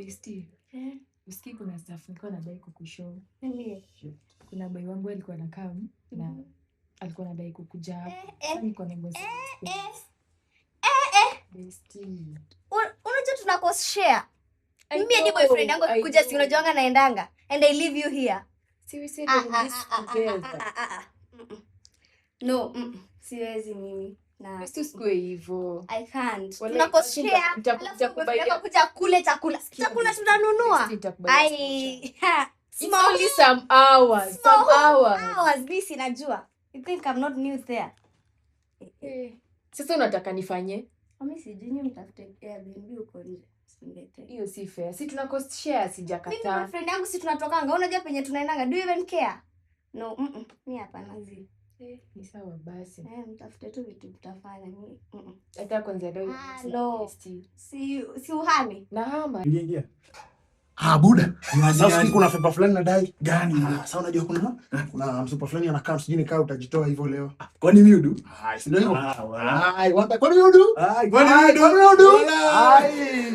Bestie, usikii kuna stuff nilikuwa nadai kukushow. Niambie. Kuna boy wangu alikuwa anakam na alikuwa anadai kukuja hapa. Sasa niko na ngozi. Bestie. Unajua tuna cost share. I Mimi hadi know, boyfriend yangu I akikuja, si know. unajuanga naendanga and I leave you here. Si we said Ah, we're in ah, this ah, ah, ah, together. ah, ah, ah. No, Siwezi mimi. Na Bestie, usikue hivyo. I can't. Walai, Tuna cost share. Alafu nitakubaiya. boyfriend yako kuja kule chakula. Sikia, Chakula bestie. tunanunua. Bestie, nitakubaiya Ai. Ha. It's Small only some hours. Some small hours. hours. Mimi sinajua. You think I'm not new there? Eh. Sasa unataka nifanye? Mimi sijui, nyinyi mtafute Airbnb huko nje. Usiniletee. Hiyo si fair. Si tuna cost share, Mimi sijakataa. boyfriend yangu si tunatokanga. Unajua penye tunaendanga. Do you even care? No, Mimi hapana zi. Eh, ni sawa basi. Eh, mtafute tu vitu mtafanya. Mimi Hata kwanza leo Ah, sina no. bestie. Si uhame. Nahama. Ingia, ingia. Ah, buda. Ni Sasa aje? kuna fepa fulani nadai. Gani? Ah, sasa unajua kuna msupa fulani anakaa, sijui nikaa utajitoa hivyo leo. Kwani mimi udu? Ah, si ndio hivyo? Ah, wala. Ai, wanta kwani udu? Ai, kwani Ai, udu? kwani udu? Wala. Ai.